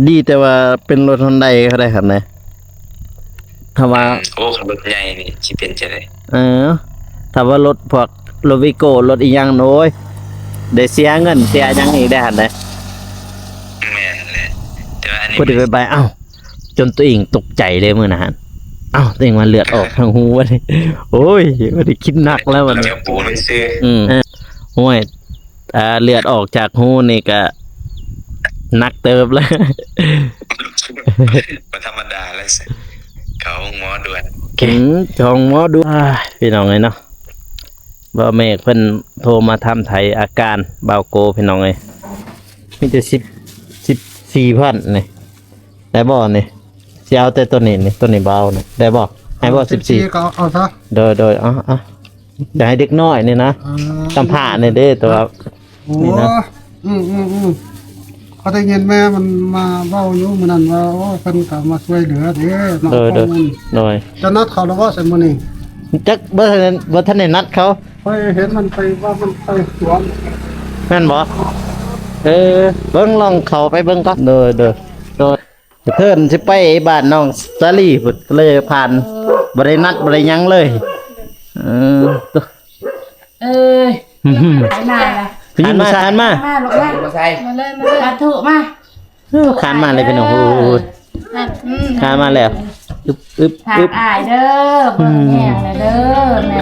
ດີແຕ່ວ່າເປັນລົດຮອນໄດກໍໄດ້ຫັ້ນນະ. ຖ້າວ່າ ອືມ ໂອ້ ຄັນລົດໃຫຍ່ນີ້ຊິເປັນຈັ່ງໃດ? ເອີ ຖ້າວ່າລົດພວກລົດວີໂກ້ ລົດອີ່ຫຍັງ ໂອ້ຍ ໄດ້ເສຍເງິນເສຍຫຍັງອີກໄດ໋ຫັ້ນນະ. ແມ່ນແຫຼະ ແຕ່ວ່າອັນນີ້ ພໍດີໄປໆ ອ້າວ ຈົນຕົວເອງຕົກໃຈເລີຍມື້ນັ້ນ. ອ້າວ ຕົວເອງວ່າເລືອດອອກທາງຫູບັດນີ້. ໂອ້ຍ ບໍ່ໄດ້ຄິດໜັກແລ້ວບັດນີ້. ອືມ ໂອ້ຍ ອ່າ ເລືອດອອກຈາກຫູນີ້ກະໜັກເຕີບແລ້ວ. ບໍ່ທຳມະດາແລ້ວ ເຂົ້າໂຮງໝໍດ່ວນ. ອືມ ເຂົ້າໂຮງໝໍດ່ວນ. ອ້າຍ ພີ່ນ້ອງເອີຍເນາະ ບໍ່ແມ່ເພິ່ນໂທມາຖາມໄຖ່ອາການບ່າວໂກ ພີ່ນ້ອງເອີຍ. ມີແຕ່ສິບ ສິບສີ່ພັນນີ້ ໄດ້ບໍ່ນີ້? ຊິເອົາແຕ່ໂຕນີ້ນີ້ ໂຕນີ້ບໍ່ເອົານີ້ ໄດ້ບໍ່? ໃຫ້ບໍ່? ສິບສີ່ ສິບສີ່ກໍເອົາຊະ. ໂດຍໆ ເອົາໆ ຢາກໃຫ້ເດັກນ້ອຍນີ້ນະ ອ່າ ກຳພ້ານີ້ເດ້ ແຕ່ວ່າ ໂອ້ ນີ້ນະ ອືມໆໆ ເຂົາໄດ້ຍິນແມ່ມັນມາເວົ້າຢູ່ມື້ນັ້ນວ່າ ໂອ້ ເພິ່ນກໍມາຊ່ວຍເຫຼືອເດ້ເນາະ. ໂດຍໆ ໂດຍ ຈະນັດເຂົາແລ້ວບໍ່ຊັ້ນມື້ນີ້? ຈັກ ບໍ່ທັນ ບໍ່ທັນໄດ້ນັດເຂົາ. ຂ້ອຍເຫັນມັນໄປ ວ່າມັນໄປສວນ ແມ່ນບໍ່? ເອີ ເບິ່ງ ລອງເຂົ້າໄປເບິ່ງກ່ອນ. ໂດຍໆ ໂດຍ ເພິ່ນຊິໄປບ້ານນ້ອງສາລີພຸ້ນ ກໍເລີຍຜ່ານ ບໍ່ໄດ້ນັດ ບໍ່ໄດ້ຫຍັງເລີຍ. ເອີ ເອີຍ ຫານມາລະ ຜູ້ຍິງຜູ້ຊາຍ ຫານມາ ມາລູກມາ ມາໃສ່ ມາເລີຍ ມາເລີຍ ສາທຸ ມາ. ເອີ ຄານມາເລີຍພີ່ນ້ອງ. ໂອ້ຍ ອືມ ຄານມາແລ້ວ. ອຶບ ອຶບ ອຶບ ອ້າຍເດີ ເບິ່ງແຮງແດ່ເດີແມ່.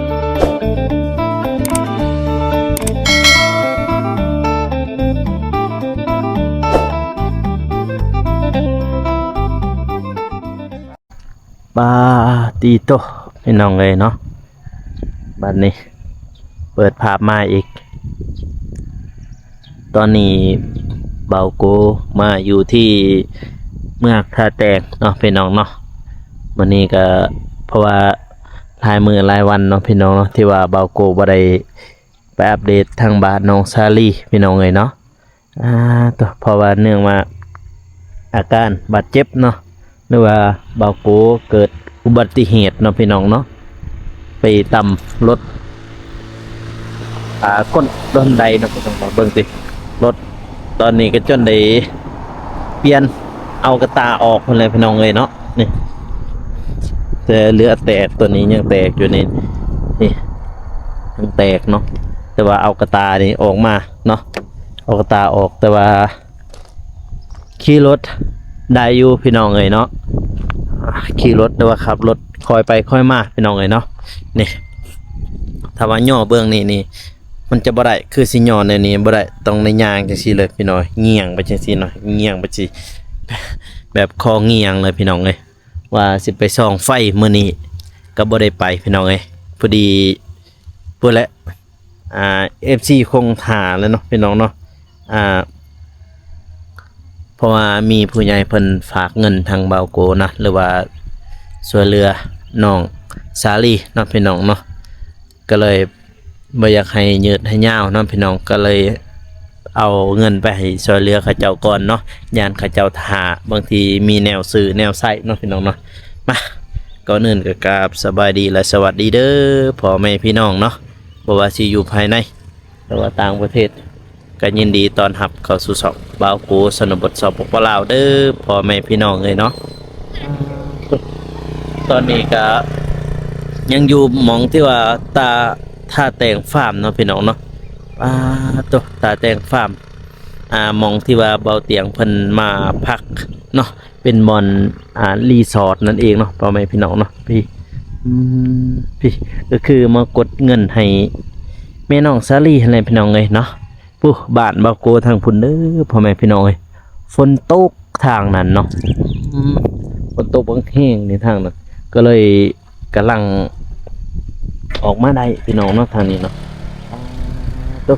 ປາຕິໂຕ ພີ່ນ້ອງເອີຍເນາະ ບັດນີ້ເປີດພາບມາອີກ. ຕອນນີ້ບ່າວໂກມາຢູ່ທີ່ເມືອງທ່າແຕງເນາະ ພີ່ນ້ອງເນາະ. ມື້ນີ້ກໍເພາະວ່າຫຼາຍມື້ຫຼາຍວັນເນາະ ພີ່ນ້ອງເນາະ ທີ່ວ່າບ່າວໂກບໍ່ໄດ້ໄປອັບເດດທາງບ້ານນ້ອງສາລີ ພີ່ນ້ອງເອີຍເນາະ. ອ່າ ໂຕ ເພາະວ່າເນື່ອງວ່າອາການບາດເຈັບເນາະ ຫຼືວ່າບ່າວໂກເກີດອຸບັດຕິເຫດເນາະ ພີ່ນ້ອງເນາະ ໄປຕຳລົດ ອ່າ ຄົນ ຮອນໄດເນາະ ພີ່ນ້ອງເນາະ. ເບິ່ງຕິ ລົດຕອນນີ້ກໍຈົນໄດ້ປ່ຽນເອົາກະຕ່າອອກພຸ້ນແຫຼະ ພີ່ນ້ອງເອີຍເນາະ. ນີ້ ແຕ່ເຫຼືອແຕກ ຕົວນີ້ຍັງແຕກຢູ່ນີ້ ນີ້ຍັງແຕກເນາະ ແຕ່ວ່າເອົາກະຕ່ານີ້ອອກມາເນາະ ເອົາກະຕ່າອອກ ແຕ່ວ່າຂີ່ລົດໄດ້ຢູ່ ພີ່ນ້ອງເອີຍເນາະ. ອ່າ ຂີ່ລົດ ແຕ່ວ່າຂັບລົດຄ່ອຍໄປຄ່ອຍມາ ພີ່ນ້ອງເອີຍເນາະ. ນີ້ ຖ້າວ່າຍໍເບື້ອງນີ້ນີ້ ມັນຈະບໍ່ໄດ້ ຄືຊິຍໍແນວນີ້ບໍ່ໄດ້ ຕ້ອງໄດ້ຍ່າງຈັ່ງຊີ້ເລີຍ ພີ່ນ້ອງ ຍ່ຽງໄປຈັ່ງຊີ້ເນາະ ຍ່ຽງໄປຊີ້ ແບບຄໍງ່ຽງເລີຍ ພີ່ນ້ອງເອີຍ. ວ່າຊິໄປສ່ອງໄຟມື້ນີ້ກໍບໍ່ໄດ້ໄປ ພີ່ນ້ອງເອີຍ. ພໍດີພຸ້ນແຫຼະ ອ່າ ເອັຟຊີຄົງຖ້າແລ້ວເນາະ ພີ່ນ້ອງເນາະ. ອ່າ ເພາະວ່າມີຜູ້ໃຫຍ່ເພິ່ນຝາກເງິນທາງບ່າວໂກນະ ຫຼືວ່າຊ່ວຍເຫຼືອນ້ອງສາລີເນາະ ພີ່ນ້ອງເນາະ. ກໍເລີຍບໍ່ຢາກໃຫ້ຍືດໃຫ້ຍາວເນາະ ພີ່ນ້ອງ ກໍເລີຍເອົາເງິນໄປໃຫ້ຊ່ວຍເຫຼືອເຂົາເຈົ້າກ່ອນເນາະ ຢ້ານເຂົາເຈົ້າຖ້າ ບາງທີມີແນວຊື້ແນວໃຊ້ເນາະ ພີ່ນ້ອງເນາະ. ມາ ກ່ອນອື່ນກໍກາບສະບາຍດີ ແລະ ສະຫວັດດີເດີພໍ່ແມ່ພີ່ນ້ອງເນາະ ບໍ່ວ່າຊິຢູ່ພາຍໃນ ຫຼືວ່າຕ່າງປະເທດ ກໍຍິນດີຕ້ອນຮັບເຂົ້າສູ່ຊ່ອງບ່າວໂກ ຊະນະບົດ ສປປ ລາວ ເດີ ພໍ່ແມ່ພີ່ນ້ອງເອີຍເນາະ. ຕອນນີ້ກໍຍັງຢູ່ໝ່ອງທີ່ວ່າຕາ ທ່າແຕງຟາມເນາະ ພີ່ນ້ອງເນາະ. ປາໂຕ ທ່າແຕງຟາມ ອ່າ ໝ່ອງທີ່ວ່າເບົາຕຽງເພິ່ນມາພັກເນາະ ເປັນບ່ອນ ອ່າ ຣີສອດນັ້ນເອງເນາະ ພໍ່ແມ່ພີ່ນ້ອງເນາະ. ພີ້ ອືມ ພີ້ ກໍຄືມາກົດເງິນໃຫ້ແມ່ນ້ອງສາລີຫັ້ນແຫຼະ ພີ່ນ້ອງເອີຍເນາະ. ພຸ້ນ ບ້ານບ່າວໂກທາງພຸ້ນເດີ ພໍ່ແມ່ພີ່ນ້ອງເອີຍ. ຝົນຕົກທາງນັ້ນເນາະ ອືມ ຝົນຕົກບັກແຮງໃນທາງນັ້ນ ກໍເລີຍກຳລັງອອກມາໄດ້ ພີ່ນ້ອງເນາະ ທາງນີ້ເນາະ. ໂຕ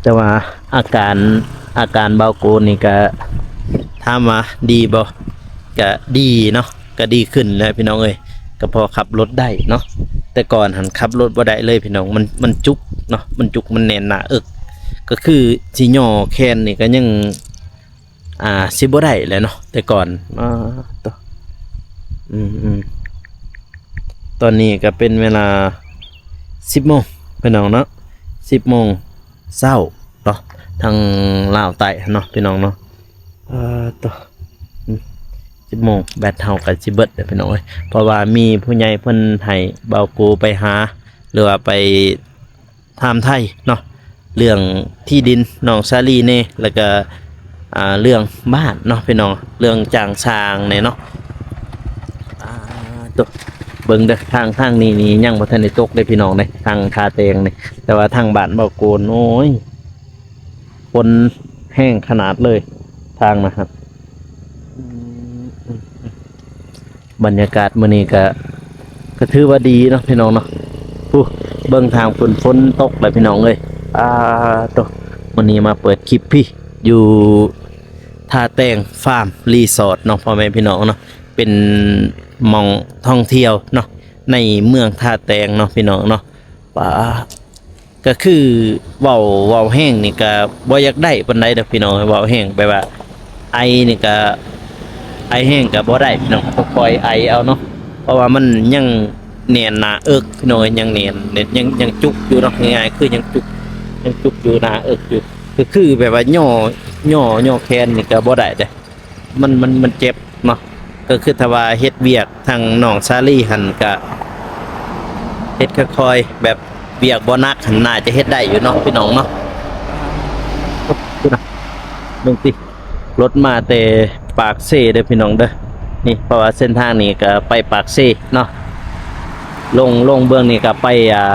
ແຕ່ວ່າອາການ ອາການບ່າວໂກນີ້ກະ ຖາມວ່າດີບໍ່? ກະດີເນາະ ກະດີຂຶ້ນແລ້ວ ພີ່ນ້ອງເອີຍ. ກະພໍຂັບລົດໄດ້ເນາະ ແຕ່ກ່ອນຫັ້ນຂັບລົດບໍ່ໄດ້ເລີຍ ພີ່ນ້ອງ. ມັນ ມັນຈຸກເນາະ ມັນຈຸກ ມັນແໜ້ນໜ້າເອິກ ກໍຄືຊິຍໍແຂນນີ້ກໍຍັງ ອ່າ ຊິບໍ່ໄດ້ແຫຼະເນາະ ແຕ່ກ່ອນ. ອາ ໂຕ ອືມ ຕອນນີ້ກໍເປັນເວລາສິບໂມງ ພີ່ນ້ອງເນາະ ສິບໂມງເຊົ້າເນາະ ທາງລາວໃຕ້ເນາະ ພີ່ນ້ອງເນາະ. ເອີ ໂຕ ອືມ ສິບໂມງ ແບັດເຮົາກໍຊິເບິດແລ້ວ ພີ່ນ້ອງເອີຍ. ເພາະວ່າມີຜູ້ໃຫຍ່ເພິ່ນໃຫ້ບ່າວໂກໄປຫາ ຫຼືວ່າໄປຖາມໄຖ່ເນາະ ເລື່ອງທີ່ດິນນ້ອງສາລີແດ່ ແລ້ວກໍ ອ່າ ເລື່ອງບ້ານເນາະ ພີ່ນ້ອງ, ເລື່ອງຈ້າງຊ່າງແດ່ເນາະ. ອ່າ ໂຕ ເບິ່ງເດີ ທາງ ທາງນີ້ນີ້ຍັງບໍ່ທັນໄດ້ຕົກເດ້ ພີ່ນ້ອງເດ້ ທາງທ່າແຕງນີ້, ແຕ່ວ່າທາງບ້ານບ່າວໂກນ ໂອ້ຍ ຝົນແຮງຂະໜາດເລີຍທາງນະຄັບ. ອືມ ບັນຍາກາດມື້ນີ້ກະ ກະຖືວ່າດີເນາະ ພີ່ນ້ອງເນາະ. ຜູ້ ເບິ່ງທາງພຸ້ນ ຝົນຕົກແລ້ວ ພີ່ນ້ອງເອີຍ. ອ່າ ໂຕ ມື້ນີ້ມາເປີດຄລິບພີ້ ຢູ່ທ່າແຕງຟາມຣີສອດເນາະ ພໍ່ແມ່ພີ່ນ້ອງເນາະ, ເປັນໝ່ອງທ່ອງທ່ຽວເນາະ ໃນເມືອງທ່າແຕງເນາະ ພີ່ນ້ອງເນາະ. ປາ ກໍຄືເວົ້າ ເວົ້າແຮງນີ້ກໍບໍ່ຢາກໄດ້ປານໃດດອກ ພີ່ນ້ອງ, ເວົ້າແຮງແບບວ່າໄອນີ້ກໍ ໄອແຮງກໍບໍ່ໄດ້ ພີ່ນ້ອງ, ຄ່ອຍໆໄອເອົາເນາະ, ເພາະວ່າມັນຍັງແໜ້ນໜ້າເອິກ ພີ່ນ້ອງ, ຍັງແໜ້ນ ຍັງ ຍັງຈຸກຢູ່ເນາະ, ງ່າຍໆຄືຍັງຈຸກ ຍັງຈຸກຢູ່ໜ້າເອິກຢູ່, ກໍຄືແບບວ່າຍໍ ຍໍ ຍໍແຂນນີ້ກໍບໍ່ໄດ້ເດ້. ມັນ ມັນ ມັນເຈັບເນາະ. ກໍຄືຖ້າວ່າເຮັດວຽກທາງນ້ອງສາລີຫັ້ນ ກະເຮັດຄ່ອຍໆ ແບບວຽກບໍ່ໜັກຫັ້ນ ໜ້າຈະເຮັດໄດ້ຢູ່ເນາະ ພີ່ນ້ອງເນາະ. ເບິ່ງຕິ ລົດມາແຕ່ປາກເຊເດີ ພີ່ນ້ອງເດີ. ນີ້ ເພາະວ່າເສັ້ນທາງນີ້ກະໄປປາກເຊເນາະ, ລົງ ລົງເບື້ອງນີ້ກະໄປ ອ່າ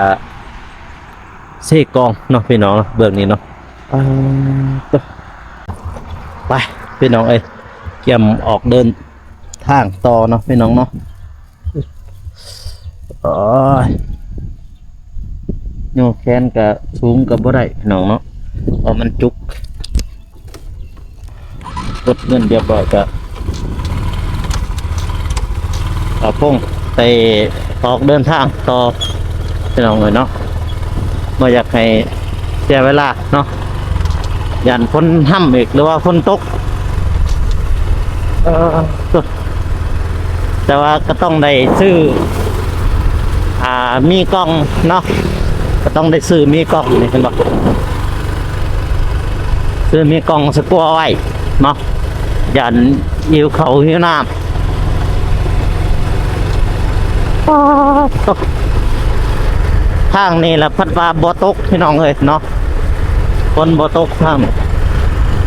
ເຊກອງເນາະ ພີ່ນ້ອງເນາະ, ເບື້ອງນີ້ເນາະ. ອ່າ ໄປ ພີ່ນ້ອງເອີຍ, ກຽມອອກເດີນທາງຕໍ່ເນາະ ພີ່ນ້ອງເນາະ. ໂອ້ຍ ຍໍແຂນກະສູງກະບໍ່ໄດ້ ພີ່ນ້ອງເນາະ, ເພາະມັນຈຸກ. ກົດເງິນຮຽບຮ້ອຍ ກະ ກະຄົງໄປອອກເດີນທາງຕໍ່ ພີ່ນ້ອງເອີຍເນາະ, ບໍ່ຢາກໃຫ້ເສຍເວລາເນາະ, ຢ້ານຝົນຮ່ຳອີກ ຫຼືວ່າຝົນຕົກ. ເອີ ແຕ່ວ່າກໍຕ້ອງໄດ້ຊື້ ອ່າ ມີກ່ອງເນາະ, ກໍຕ້ອງໄດ້ຊື້ມີກ່ອງນີ້ ເຫັນບໍ່? ຊື້ມີກ່ອງສະກົວໄວ້ເນາະ, ຢ້ານຫິວເຂົ້າຫິວນ້ຳ. ປາດໂທ້ ທາງນີ້ລະພັດວ່າບໍ່ຕົກ ພີ່ນ້ອງເອີຍເນາະ, ຝົນບໍ່ຕົກທາງນີ້,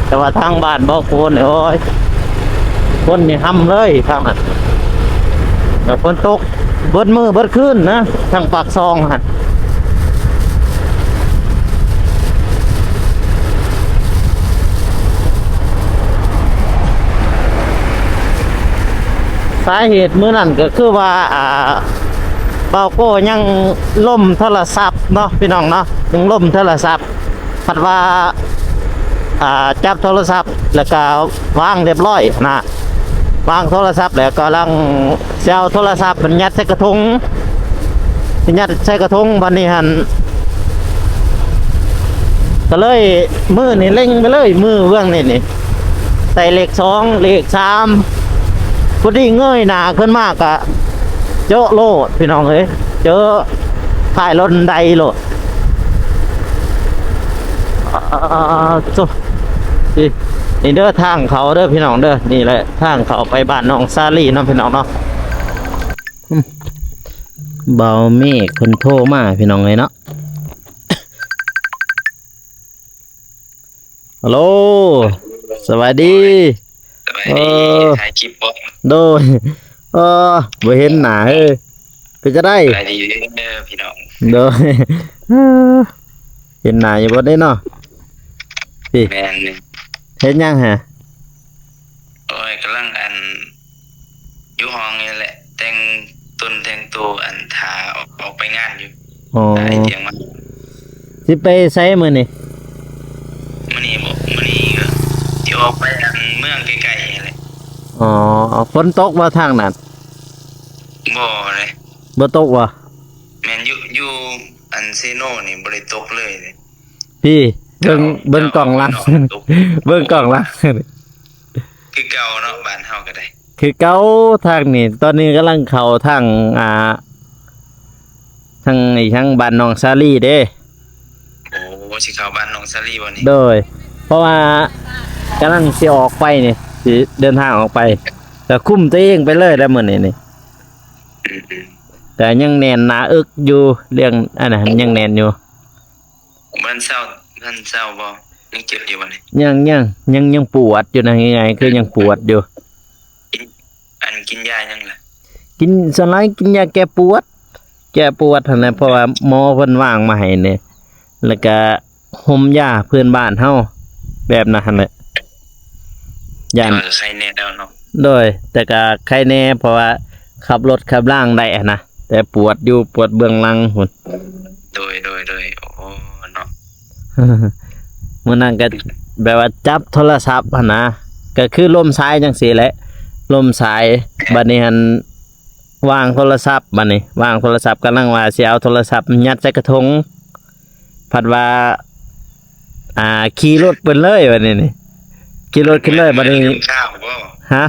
ແຕ່ວ່າທາງບ້ານບໍ່ໂກນ ໂອ້ຍ ຝົນນີ້ຮ່ຳເລີຍທາງນັ້ນ, ແລ້ວຝົນຕົກເບິດມື້ເບິດຄືນນະ ທາງປາກຊ່ອງຫັ້ນ. ສາເຫດມື້ນັ້ນກໍຄືວ່າ ອ່າ ບ່າວໂກ້ຍັງລົ້ມໂທລະສັບເນາະ ພີ່ນ້ອງເນາະ, ຍັງລົ້ມໂທລະສັບ. ພັດວ່າ ອ່າ ຈັບໂທລະສັບ ແລ້ວກໍວາງຮຽບຮ້ອຍນະ, ວາງໂທລະສັບ ແລ້ວກຳລັງຊິເອົາໂທລະສັບໄປຍັດໃສ່ກະທົງ, ໄປຍັດໃສ່ກະທົງ. ບັດນີ້ຫັ້ນ ກໍເລີຍ ມືນີ້ເລັງໄປເລີຍ, ມືເບື້ອງນີ້ນີ້ ໃສ່ເລກສອງ ເລກສາມ ພໍດີເງີຍໜ້າຂຶ້ນມາກະ ເຈີໂລດ ພີ່ນ້ອງເອີຍ, ເຈີທ້າຍລົດໄດໂລດ. ອ່າ ໂທ້ ນີ້ ນີ້ເດີ ທາງເຂົ້າເດີ ພີ່ນ້ອງເດີ, ນີ້ແຫຼະທາງເຂົ້າໄປບ້ານນ້ອງສາລີເນາະ ພີ່ນ້ອງເນາະ. ອືມ ບ່າວເມກເພິ່ນໂທມາ ພີ່ນ້ອງເອີຍເນາະ. ຮັລໂຫຼ ສະບາຍດີ. ສະບາຍດີ. ເອີ ຖ່າຍຄລິບບໍ່? ໂດຍ. ເອີ ບໍ່ເຫັນໜ້າເອີຍ, ເປັນຈັ່ງໃດ? ສະບາຍດີເດີພີ່ນ້ອງ. ໂດຍ. ເອີ ເຫັນໜ້າຢູ່ບໍ່ເດ້ເນາະ? ນີ້ ແມ່ນ. ເຮັດຫຍັງຫະ? ໂອ້ຍ ກຳລັງ ອັນ ຢູ່ຫ້ອງນີ້ແຫຼະ ແຕ່ງຕົນແຕ່ງໂຕ ອັນ ຖ້າອອກ ອອກໄປງານຢູ່. ອໍ ໄດ້ຕຽງມາ. ຊິໄປໃສມື້ນີ້? ມື້ນີ້ບໍ? ມື້ນີ້ກໍຊິອອກໄປ ອັນ ເມືອງໃກ້ໆນີ້ແຫຼະ. ອໍ ຝົນຕົກບໍ່ທາງນັ້ນ? ບໍ່ເດ້. ບໍ່ຕົກບໍ່? ແມ່ນ ຢູ່ ຢູ່ ອັນ ເຊໂນນີ້ບໍ່ໄດ້ຕົກເລີຍເດ້. ພີ້ ເບິ່ງ ເບິ່ງກ້ອງຫຼັງ ເບິ່ງກ້ອງຫຼັງ. ຄືເກົ່າເນາະ ບ້ານເຮົາກໍໄດ້ ຄືເກົ່າ. ທາງນີ້ຕອນນີ້ກຳລັງເຂົ້າທາງ ອ່າ ທາງອີຫຍັງ ບ້ານໜອງສາລີເດ້. ໂອ້ ຊິເຂົ້າບ້ານໜອງສາລີບໍ່ນີ້? ໂດຍ ເພາະວ່າ ກຳລັງຊິອອກໄປນີ້ ຊິເດີນທາງອອກໄປ ກໍຄຸມຕົວເອງໄປເລີຍແຫຼະມື້ນີ້ນີ້. ອືມ ກໍຍັງແໜ້ນໜ້າເອິກຢູ່ ເລື່ອງອັນນັ້ນຍັງແໜ້ນຢູ່. ມັນເຊົາ ມັນເຊົາບໍ່? ຍັງເຈັບຢູ່ບໍ່ນີ້? ຍັງ ຍັງ ຍັງ ຍັງປວດຢູ່ນະ ງ່າຍໆ ຄືຍັງປວດຢູ່. ອັນກິນຢາຫຍັງລະ? ກິນ ສ່ວນຫຼາຍກິນຢາແກ້ປວດ ແກ້ປວດຫັ້ນແຫຼະ ເພາະວ່າໝໍເພິ່ນວາງມາໃຫ້ນີ້ ແລ້ວກະຫົ່ມຢາພື້ນບ້ານເຮົາ ແບບນັ້ນຫັ້ນແຫຼະ ຢ້ານ ແຕ່ວ່າກໍໄຄແດ່ແລ້ວເນາະ. ໂດຍ ແຕ່ກະໄຄແດ່ ເພາະວ່າຂັບລົດຂັບລາງໄດ້ຫັ້ນນະ ແຕ່ປວດຢູ່ ປວດເບື້ອງຫຼັງພຸ້ນ. ໂດຍ ໂດຍ ໂດຍ ໂອ້ ເນາະ. ມື້ນັ້ນກໍແບບວ່າຈັບໂທລະສັບຫັ້ນນະ ກໍຄືລົມສາຍຈັ່ງຊີ້ແຫຼະ ລົມສາຍ. ບັດນີ້ຫັ້ນວາງໂທລະສັບ ບັດນີ້ວາງໂທລະສັບ ກຳລັງວ່າຊິເອົາໂທລະສັບຍັດໃສ່ກະທົງ ພັດວ່າ ອ່າ ຂີ່ລົດເພິ່ນເລີຍບັດນີ້ນີ້ ຂີ່ລົດຂຶ້ນເລີຍບັດນີ້. ລືມຂ່າວບໍ່? ຮະ?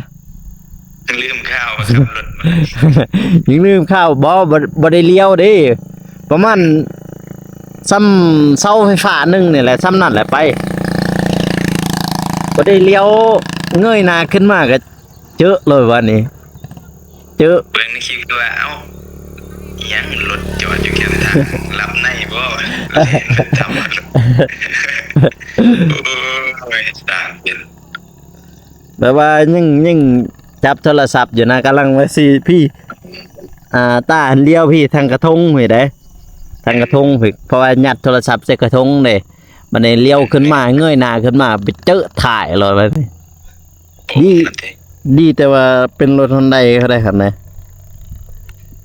ລືມຂ່າວວ່າຂັບລົດມາ ຍັງລືມຂ່າວບໍ່? ບໍ່ ບໍ່ໄດ້ລ້ຽວເດ້ ປະມານສ່ຳເສົາໄຟຟ້າໜຶ່ງນີ້ແຫຼະ ສ່ຳນັ້ນແຫຼະໄປ ບໍ່ໄດ້ລ້ຽວ ເງີຍໜ້າຂຶ້ນມາກໍເຈີເລີຍບັດນີ້ ເຈີ. ເບິ່ງໃນຄລິບຄືວ່າ ເອົ້າ ອີ່ຫຍັງລົດຈອດຢູ່ແຄມທາງ ຫຼັບໃນບໍ່? ທຳ ໂອ້ຍ ສ້າງເປັນ ແບບວ່າຍັງ ຍັງຈັບໂທລະສັບຢູ່ນະ ກຳລັງວ່າຊິ ພີ້ ອ່າ ຕາຫັນລ້ຽວພີ້ ທາງກະທົງພີ້ເດ້ ທາງກະທົງພີ້ ເພາະວ່າຍັດໂທລະສັບໃສ່ກະທົງເດ້ ບັດນີ້ລ້ຽວຂຶ້ນມາ ເງີຍໜ້າຂຶ້ນມາ ໄປເຈີທ້າຍໂລດບັດນີ້. ໂອ້ ດີ ນັ້ນຕິ ດີແຕ່ວ່າເປັນລົດຮອນໄດເຂົາໄດ້ຫັ້ນນະ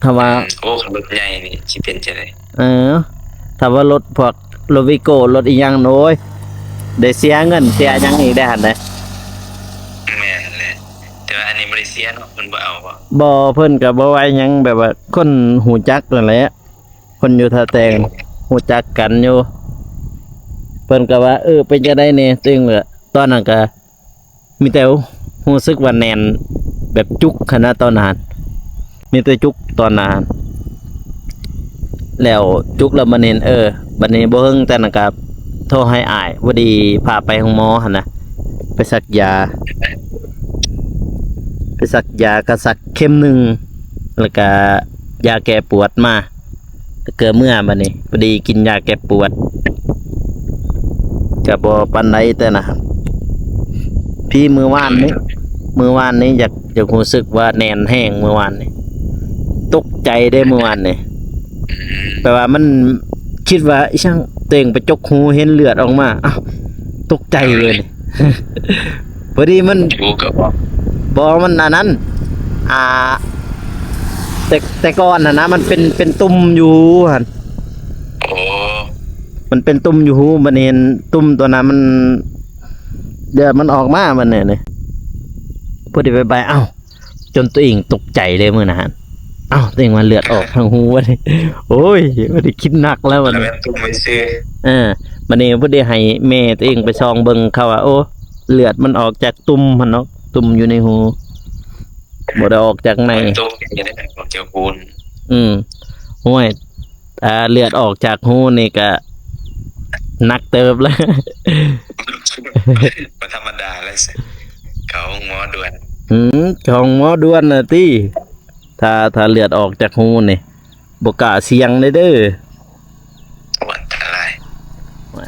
ຖ້າວ່າ ອືມ ໂອ້ ຄັນລົດໃຫຍ່ນີ້ຊິເປັນຈັ່ງໃດ? ເອີ ຖ້າວ່າລົດພວກລົດວີໂກ້ ລົດອີ່ຫຍັງ ໂອ້ຍ ໄດ້ເສຍເງິນເສຍຫຍັງອີກໄດ້ຫັ້ນນະ. ແມ່ນແຫຼະ ແຕ່ວ່າອັນນີ້ບໍ່ໄດ້ເສຍເນາະ ເພິ່ນບໍ່ເອົາບໍ່? ບໍ່ ເພິ່ນກໍບໍ່ວ່າຫຍັງ ແບບວ່າຄົນຮູ້ຈັກນັ້ນແຫຼະ ຄົນຢູ່ທ່າແຕງ ຮູ້ຈັກກັນຢູ່ ເພິ່ນກໍວ່າ ເອີ ເປັນຈັ່ງໃດແດ່? ຈຶ່ງວ່າຕອນນັ້ນກໍ ມີແຕ່ຮູ້ສຶກວ່າແໜ້ນ ແບບຈຸກຫັ້ນນະຕອນນັ້ນ ມີແຕ່ຈຸກຕອນນັ້ນ ແລ້ວຈຸກແລ້ວບັດນີ້ ເອີ ບັດນີ້ບໍ່ເຖິງແຕ່ນັ້ນກໍໂທໃຫ້ອ້າຍ ພໍດີພາໄປໂຮງໝໍຫັ້ນນະ ໄປສັກຢາ ໄປສັກຢາ ກໍສັກເຂັມໜຶ່ງ ແລ້ວກໍຢາແກ້ປວດມາ. ແລ້ວກໍເມືອບັດນີ້ ພໍດີກິນຢາແກ້ປວດ ກໍບໍ່ປານໃດແຕ່ນະ ພີ້ ມື້ວານນີ້ ມື້ວານນີ້ຢາກ ຢາກຮູ້ສຶກວ່າແໜ້ນແຮງ ມື້ວານນີ້ ຕົກໃຈເດ້ມື້ວານນີ້ ແບບວ່າມັນຄິດວ່າອີ່ຫຍັງ ຕົວເອງໄປຈົກຮູເຫັນເລືອດອອກມາ ອ້າວ ຕົກໃຈເລີຍ ພໍດີມັນ ບໍ່ ມັນອັນນັ້ນ ອ່າ ແຕ່ ແຕ່ກ່ອນຫັ້ນນະ ມັນເປັນ ເປັນຕຸ່ມຢູ່ຫັ້ນ ໂອ້ ມັນເປັນຕຸ່ມຢູ່ຫູ ບັດນີ້ເຫັນຕຸ່ມຕົວນັ້ນມັນ ເລືອດມັນອອກມາບັດນີ້ນີ້ ພໍດີໄປບາຍ ອ້າວ ຈົນຕົວເອງຕົກໃຈເລີຍມື້ນັ້ນ ອ້າວ ຕົວເອງວ່າເລືອດອອກທາງຫູບັດນີ້ ໂອ້ຍ ບໍ່ໄດ້ຄິດໜັກແລ້ວບັດນີ້ ແມ່ນຕຸ່ມໄປຊື່ ເອີ ບັດນີ້ພໍດີໃຫ້ແມ່ຕົວເອງໄປສ່ອງເບິ່ງ ເຂົາວ່າ ໂອ້ ເລືອດມັນອອກຈາກຕຸ່ມຫັ້ນເນາະ ຕຸ່ມຢູ່ໃນຫູ ບໍ່ໄດ້ອອກຈາກໃນ ຕົກໃຈເດ້ ອອກຈາກຫູ ອືມ ໂອ້ຍ ອ່າ ເລືອດອອກຈາກຫູນີ້ກະໜັກເຕີບແລ້ວ ບໍ່ທຳມະດາແລ້ວ ເຂົ້າໂຮງໝໍດ່ວນ ອືມ ເຂົ້າໂຮງໝໍດ່ວນນະຕິ ຖ້າ ຖ້າເລືອດອອກຈາກຫູນີ້ ບໍ່ກ້າສ່ຽງເດ້ ເດີ ໂອ້ ອັນຕະລາຍ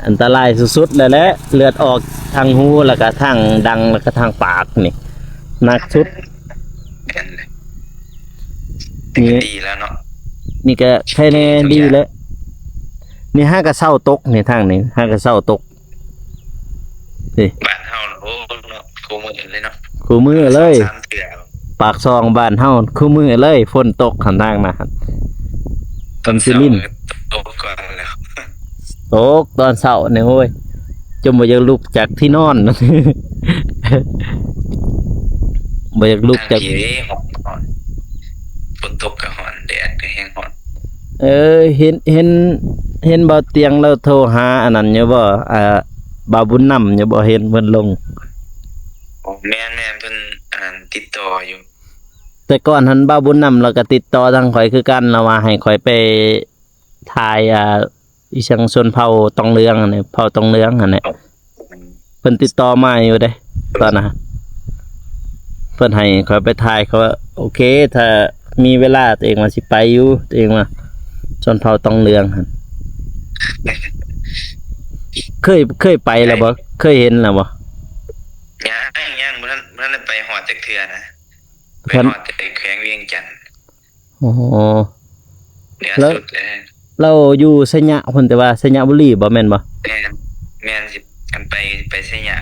ອັນຕະລາຍສຸດໆ ແລ້ວແຫຼະ ເລືອດອອກທາງຫູ ແລ້ວກະທາງດັງ ແລ້ວກະທາງປາກນີ້ ໜັກສຸດ ແມ່ນເລີຍ ນີ້ ແຕ່ກໍດີແລ້ວເນາະ ນີ້ກໍໄຄແດ່ດີແລ້ວ ນີ້ຫາກະເຊົາຕົກ ນີ້ທາງນີ້ຫາກະເຊົາຕົກ ນີ້ ບ້ານເຮົາ ໂອ້ ເນາະ ຄູ່ມື້ເລີຍເນາະ ຄູ່ມື້ເລີຍ ສອງສາມເທື່ອ ປາກຊ່ອງບ້ານເຮົາຄູ່ມື້ເລີຍ ຝົນຕົກຫັ້ນ ທາງນັ້ນ ຕອນເຊົ້າ ເປັນຊິລິນ ຕົກກ່ອນແລ້ວ ຕົກຕອນເຊົ້ານີ້ ໂອ້ຍ ຈົນບໍ່ຢາກລຸກຈາກທີ່ນອນ ບໍ່ຢາກລຸກຈາກ ໜັກອີ່ຫຼີເດ້ ຮ້ອນ ຝົນຕົກກໍຮ້ອນ ແດດກໍແຮງຮ້ອນ ເອີ ເຫັນ ເຫັນ ເຫັນບ່າວຕຽງລາວໂທຫາອັນນັ້ນຢູ່ບໍ່? ອ່າ ບ່າວບຸນນຳຢູ່ບໍ່? ເຫັນເພິ່ນລົງ ໂອ້ ແມ່ນໆ ເພິ່ນ ອັນນັ້ນ ຕິດຕໍ່ຢູ່ ແຕ່ກ່ອນຫັ້ນ ບ່າວບຸນນຳລາວກໍຕິດຕໍ່ທາງຂ້ອຍຄືກັນ ລາວວ່າໃຫ້ຂ້ອຍໄປຖ່າຍ ອ່າ ອີ່ຫຍັງ ຊົນເຜົ່າຕອງເຫຼືອງຫັ້ນແຫຼະ ເຜົ່າຕອງເຫຼືອງຫັ້ນແຫຼະ ອືມ ເພິ່ນຕິດຕໍ່ມາຢູ່ເດ້ຕອນນັ້ນ ເພິ່ນໃຫ້ຂ້ອຍໄປຖ່າຍ ຂ້ອຍວ່າໂອເຄ ຖ້າມີເວລາ ຕົວເອງວ່າຊິໄປຢູ່ ຕົວເອງວ່າຊົນເຜົ່າຕອງເຫຼືອງຫັ້ນ. ເຄີຍ ເຄີຍໄປແລ້ວບໍ່? ເຄີຍເຫັນແລ້ວບໍ່? ຍັງ ຍັງບໍ່ທັນ ບໍ່ທັນໄດ້ໄປຮອດຈັກເທື່ອນະ ໄປຮອດແຕ່ແຂວງວຽງຈັນ. ອໍ ເໜືອສຸດເລີຍ. ລາວຢູ່ໄຊຍະພຸ້ນ ແຕ່ວ່າໄຊຍະບູລີບໍ່ ແມ່ນບໍ່? ແມ່ນ ແມ່ນ ຊິ ຄັນໄປ ໄປໄຊຍະ.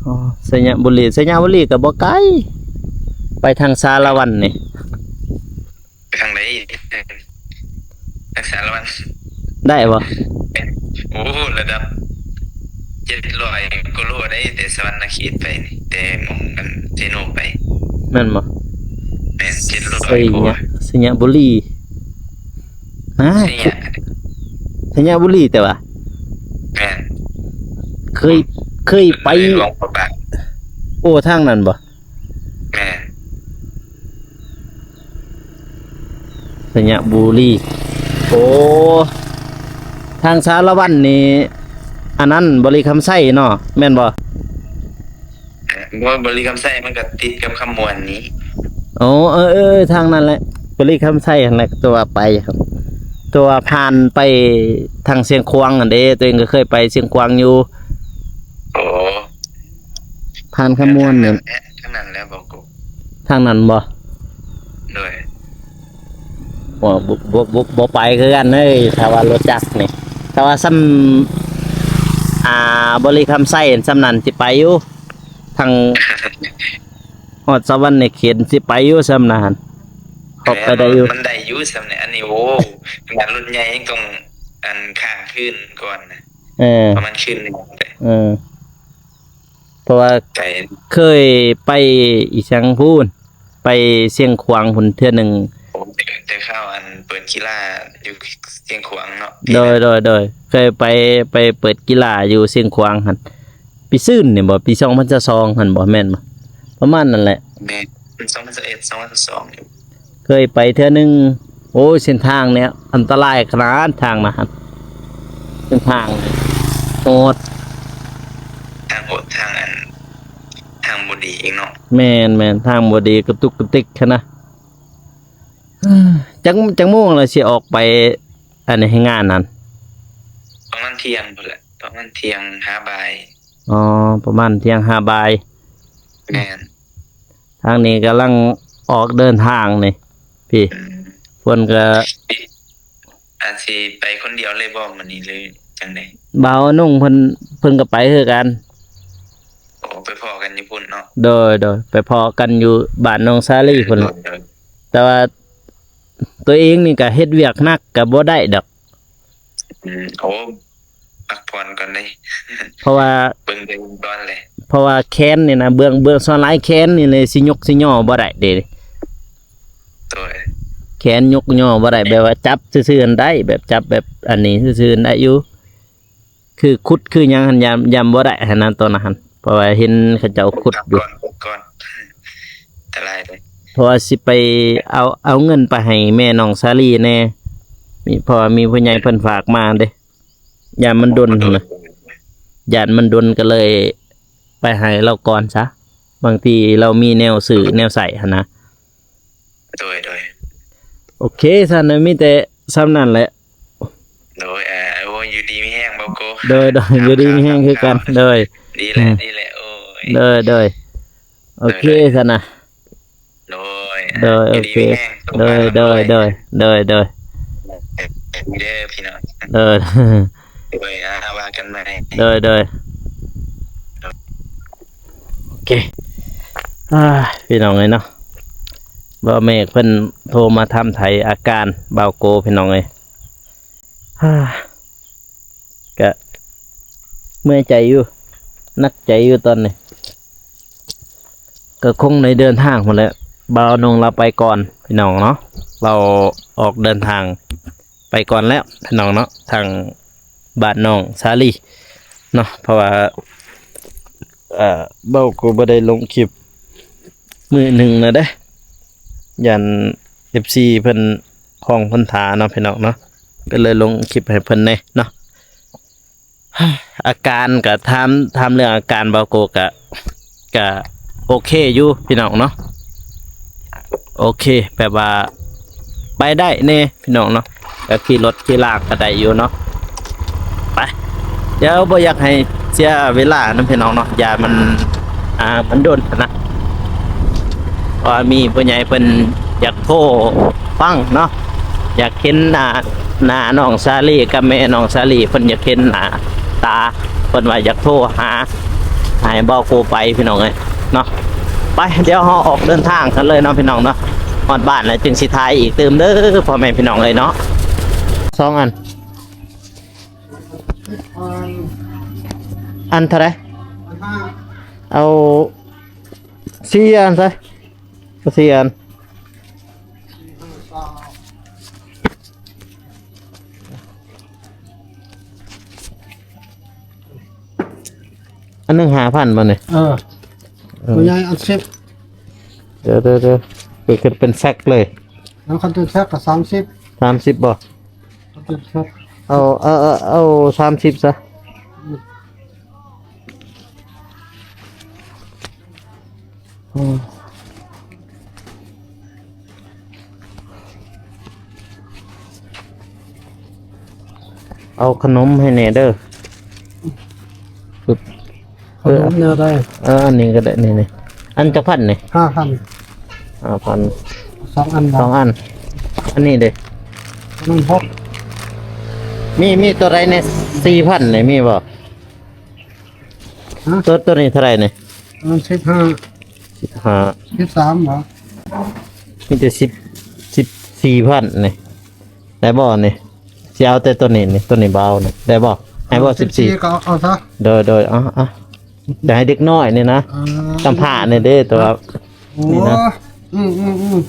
ອໍ ໄຊຍະບູລີ ໄຊຍະບູລີກໍບໍ່ໄກ ໄປທາງສາລະວັນນີ້. ໄປທາງໃດ? ທາງສາລະວັນ ໄດ້ບໍ່? ໂອ້ ລະດັບເຈັດຮ້ອຍກວ່າໂລໄດ໋ ແຕ່ສະຫວັນນະເຂດໄປນີ້ ແຕ່ໝ່ອງອັນເຊໂນໄປ. ແມ່ນບໍ່? ແມ່ນ ເຈັດຮ້ອຍກວ່າ. ໄຊຍະ ໄຊຍະບູລີ ນະ ໄຊຍະ ໄຊຍະບູລີ ແຕ່ວ່າ ແມ່ນ ເຄີຍ ເຄີຍໄປ ຫຼວງພະບາງ. ໂອ້ ທາງນັ້ນບໍ່? ແມ່ນ ໄຊຍະບູລີ. ໂອ້ ທາງສາລະວັນນີ້ ອັນນັ້ນບໍລິຄຳໄຊເນາະ ແມ່ນບໍ່? ບໍ່ ບໍລິຄຳໄຊມັນກໍຕິດກັບຄຳມ່ວນນີ້. ໂອ້ ເອີໆ ທາງນັ້ນແຫຼະ ບໍລິຄຳໄຊຫັ້ນແຫຼະ ຕົວໄປ ຕົວຜ່ານໄປທາງຊຽງຂວາງຫັ້ນເດ້ ຕົວເອງກໍເຄີຍໄປຊຽງຂວາງຢູ່. ໂອ້ ຜ່ານຄຳມ່ວນນີ້ ທາງນັ້ນແຫຼະ ທາງນັ້ນແຫຼະບໍ່? ທາງນັ້ນບໍ່? ໂດຍ ບໍ່ ບໍ່ ບໍ່ ບໍ່ໄປຄືກັນເອີຍ ຖ້າວ່າລົດຈັກນີ້ ຖ້າວ່າຊ່ຳ ອ່າ ບໍລິຄຳໄຊຊ່ຳນັ້ນຊິໄປຢູ່ ທາງຮອດສະຫວັນນະເຂດຊິໄປຢູ່ຊ່ຳນັ້ນ ເຂົ້າໄປໄດ້ຢູ່ ມັນໄດ້ຢູ່ຊ່ຳນີ້. ອັນນີ້ ໂອ້ ຂະໜາດລົດໃຫຍ່ຍັງຕ້ອງ ອັນ ຄ້າງຄືນກ່ອນນະ. ເອີ ປະມານຄືນໜຶ່ງ ເອີ ເພາະວ່າ ໄກ ເຄີຍໄປອີ່ສັງພຸ້ນ ໄປຊຽງຂວາງພຸ້ນເທື່ອໜຶ່ງ. ໂອ້ ແຕ່ ແຕ່ຄາວອັນເປີດກິລາຢູ່ຊຽງຂວາງເນາະ. ໂດຍ ໂດຍ ໂດຍ ເຄີຍໄປ ໄປເປີດກິລາຢູ່ຊຽງຂວາງຫັ້ນ ປີຊືນນີ້ບໍ່? ປີສອງພັນຊາວສອງຫັ້ນບໍ່? ແມ່ນບໍ່? ປະມານນັ້ນແຫຼະ. ແມ່ນ ສອງພັນຊາວເອັດ ສອງພັນຊາວສອງຢູ່. ເຄີຍໄປເທື່ອໜຶ່ງ. ໂອ້ຍ ເສັ້ນທາງນີ້ອັນຕະລາຍຂະໜາດ ທາງນະ ເສັ້ນທາງໂຫດ ທາງໂຫດ ທາງອັນ ທາງບໍ່ດີອີກເນາະ. ແມ່ນໆ ທາງບໍ່ດີ ກະຕຸກກະຕິກຫັ້ນນະ. ຈັກ ຈັກໂມງລະຊິອອກໄປ ອັນນີ້ ເຮັດງານຫັ້ນ? ປະມານທ່ຽງພຸ້ນແຫຼະ ປະມານທ່ຽງຫາບ່າຍ. ອໍ ປະມານທ່ຽງຫາບ່າຍ. ແມ່ນ. ທາງນີ້ກຳລັງອອກເດີນທາງນີ້ ພີ່. ອືມ ເພິ່ນກໍ ອາດຊິໄປຄົນດຽວເລີຍບໍ່ມື້ນີ້ ຫຼືຈັ່ງໃດ? ບ່າວນົງເພິ່ນ ເພິ່ນກໍໄປຄືກັນ. ໂອ້ ໄປພໍ້ກັນຢູ່ພຸ້ນເນາະ. ໂດຍ ໂດຍ ໄປພໍ້ກັນຢູ່ບ້ານນ້ອງສາລີພຸ້ນແຫຼະ. ໂດຍ ໂດຍ ແຕ່ວ່າຕົວເອງນີ້ກໍເຮັດວຽກໜັກ ກໍບໍ່ໄດ້ດອກ. ອືມ ໂອ້ ພັກຜ່ອນກ່ອນເດ້ ເພາະວ່າ ເບິ່ງແຕ່ວົງຈອນເລີຍ ເພາະວ່າແຂນນີ້ນະ ເບື້ອງ ເບື້ອງສ່ວນຫຼາຍແຂນນີ້ເລີຍ ຊິຍົກຊິຍໍ້ບໍ່ໄດ້ເດ້. ໂດຍ ແຂນຍົກຍໍ້ບໍ່ໄດ້ ແບບວ່າຈັບຊື່ໆຫັ້ນໄດ້ ແບບຈັບແບບອັນນີ້ຊື່ໆຫັ້ນໄດ້ຢູ່ ຄືຂຸດຄືຫຍັງຫັ້ນ ຢ້ານ ຢ້ານບໍ່ໄດ້ຫັ້ນນະ ຕອນນັ້ນຫັ້ນ ເພາະວ່າເຫັນເຂົາເຈົ້າຂຸດຢູ່. ອັນຕະລາຍເດ້ ເພາະວ່າຊິໄປເອົາ ເອົາເງິນໄປໃຫ້ແມ່ນ້ອງສາລີແດ່ ມີ ເພາະວ່າມີຜູ້ໃຫຍ່ເພິ່ນຝາກມາເດ້. ຢ້ານມັນດົນຫັ້ນນະ ຢ້ານມັນດົນກໍເລີຍໄປໃຫ້ລາວກ່ອນຊະ ບາງທີລາວມີແນວຊື້ແນວໃຊ້ຫັ້ນນະ. ໂດຍ ໂດຍ ໂອເຄ ຊັ້ນນະ ມີແຕ່ຊ່ຳນັ້ນແຫຼະ. ໂດຍ ເອີ ໂອ້ ຢູ່ດີມີແຮງ ບ່າວໂກ. ໂດຍ ໂດຍ ຢູ່ດີມີແຮງຄືກັນ. ໂດຍ ດີແຫຼະ ດີແຫຼະ ໂອ້ຍ. ໂດຍ ໂດຍ ໂອເຄ ຊັ້ນນະ. ໂດຍ ໂດຍ ໂອເຄ ໂດຍ ໂດຍ ໂດຍ ໂດຍ ເດີພີ່ນ້ອງ ໂດຍ ໂດຍ ອ່າ ວ່າກັນໃໝ່ ໂດຍ ໂດຍ ໂອເຄ. ອ່າ ພີ່ນ້ອງເອີຍເນາະ ບ່າວເມກເພິ່ນໂທມາຖາມໄຖ່ອາການບ່າວໂກ ພີ່ນ້ອງເອີຍ. ກະເມື່ອຍໃຈຢູ່ ໜັກໃຈຢູ່ຕອນນີ້ ກໍຄົງໄດ້ເດີນທາງພຸ້ນແຫຼະ. ບ່າວນົງລາວໄປກ່ອນພີ່ນ້ອງເນາະ ລາວອອກເດີນທາງໄປກ່ອນແລ້ວພີ່ນ້ອງເນາະ ທາງບ້ານນ້ອງສາລີເນາະ ເພາະວ່າ ເອີ ບ່າວໂກບໍ່ໄດ້ລົງຄລິບມື້ໜຶ່ງແລ້ວເດ້ ຢ້ານເອັຟຊີເພິ່ນ ຂອງເພິ່ນຖ້າເນາະ ພີ່ນ້ອງເນາະ ກໍເລີຍລົງຄລິບໃຫ້ເພິ່ນແດ່ເນາະ. ອາການກະ ຖາມ ຖາມເລື່ອງອາການ ເບົາໂກກະ ກະໂອເຄຢູ່ພີ່ນ້ອງເນາະ ໂອເຄ ແບບວ່າໄປໄດ້ແດ່ພີ່ນ້ອງເນາະ ກະຂີ່ລົດຂີ່ລາກະໄດ້ຢູ່ເນາະ ໄປ ດຽວບໍ່ຢາກໃຫ້ເສຍເວລານຳພີ່ນ້ອງເນາະ ຢ້ານມັນ ອ່າ ມັນດົນຫັ້ນນະ ເພາະວ່າມີຜູ້ໃຫຍ່ເພິ່ນຢາກໂທຟັງເນາະ ຢາກເຫັນໜ້າ ໜ້ານ້ອງສາລີກັບແມ່ນ້ອງສາລີ ເພິ່ນຢາກເຫັນໜ້າຕາ ເພິ່ນວ່າຢາກໂທຫາໃຫ້ເບົາໂກໄປພີ່ນ້ອງເອີຍເນາະ ໄປ ດຽວເຮົາອອກເດີນທາງກັນເລີຍເນາະພີ່ນ້ອງເນາະ ຮອດບ້ານແລ້ວຈຶ່ງຊິຖ່າຍອີກຕື່ມເດີພໍ່ແມ່ພີ່ນ້ອງເອີຍເນາະ ສອງອັນ ອັນເທົ່າໃດ? ເອົາສີ່ອັນຊະ ສີ່ອັນ ອັນໜຶ່ງຫ້າພັນບໍ່ນີ້? ເອີ ເອີ ຜູ້ໃຫຍ່ອັນສິບ ດຽວໆໆ ເປັນ ເປັນແຊັກເລີຍ ແລ້ວຄັນເປັນແຊັກກະສາມສິບ ສາມສິບບໍ່? ເອົາ ເອົາ ເອົາ ເອົາສາມສິບຊະ ເອົາຂະໜົມໃຫ້ແດ່ເດີ ເອີ ຂະໜົມແນວໃດ? ເອີ ອັນນີ້ກະໄດ້ ນີ້ໆ ອັນຈັກພັນນີ້? ຫ້າພັນ ຫ້າພັນ ສອງອັນ ສອງອັນ ອັນນີ້ເດ? ອັນນັ້ນຫົກ ມີ ມີໂຕໃດແດ່ ສີ່ພັນນີ້ມີບໍ່? ຮະ? ໂຕ ໂຕນີ້ເທົ່າໃດນີ້? ອັນນັ້ນສິບຫ້າ ສິບຫ້າ ສິບສາມບໍ່? ມີແຕ່ສິບ ສິບສີ່ພັນນີ້ ໄດ້ບໍ່ນີ້? ຊິເອົາແຕ່ໂຕນີ້ນີ້ ໂຕນີ້ບໍ່ເອົານີ້ ໄດ້ບໍ່? ໃຫ້ບໍ່? ສິບສີ່ ສິບສີ່ ກະເອົາຊະ ໂດຍ ໂດຍ ເອົາ ເອົາ ຈະໃຫ້ເດັກນ້ອຍນີ້ນະ ອ່າ ກຳພ້ານີ້ເດ້ ແຕ່ວ່າ ໂອ້ ນີ້ນະ ອືມໆ